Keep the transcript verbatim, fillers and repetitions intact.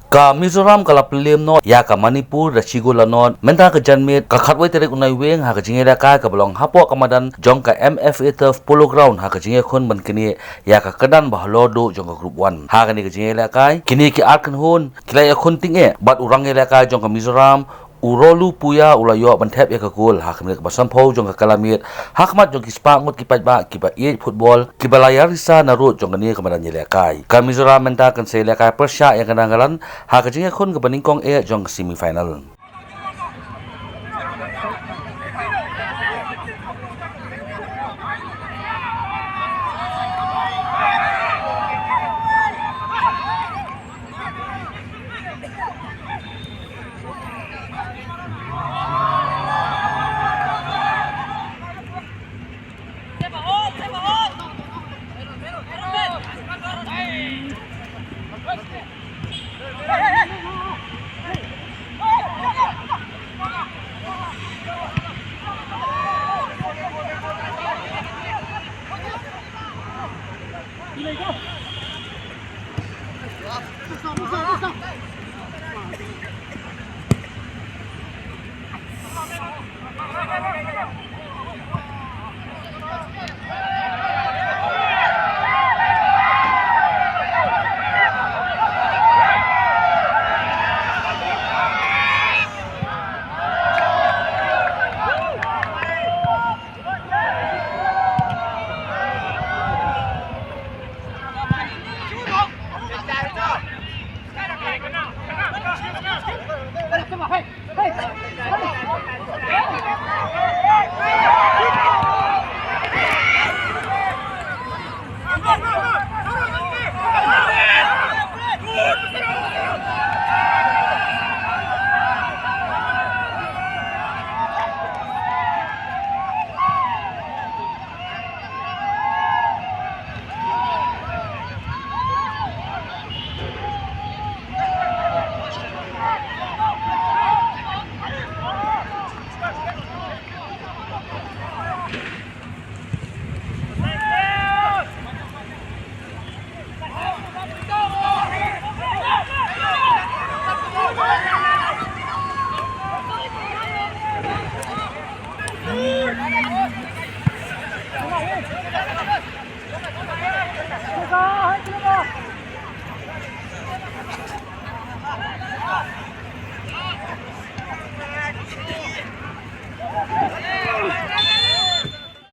Ka Mizoram ka la pynlem noh ïa ka Manipur da shi gol la nod mynta ka janmiet ka khatwei tarik u Naiwieng ha ka jingïalehkai kaba long hapoh ka madan jong ka M F A Turf Polo Ground ha ka jingïakhun ban knieh ïa ka kyrdan ba halor duh jong ka Group One. Ha kane ka jingïalehkai kine ki ar kynhun ki la ïakhun tyngeh bad u rangïalehkai jong ka Mizoram u Rolu Puya u la ïoh ban thep ïa ka gol ha ka minit kaba sanphew jong ka kylla miet ha khmat jong ki spah ngut ki paidbah kiba ïeit football kiba la ïarisa narud jong kane ka madan ïalehkai. Ka Mizoram mynta kan sa ïalehkai pyrshah ïa ka Nagaland ha ka jingïakhun kaba nyngkong eh jong ka semi final.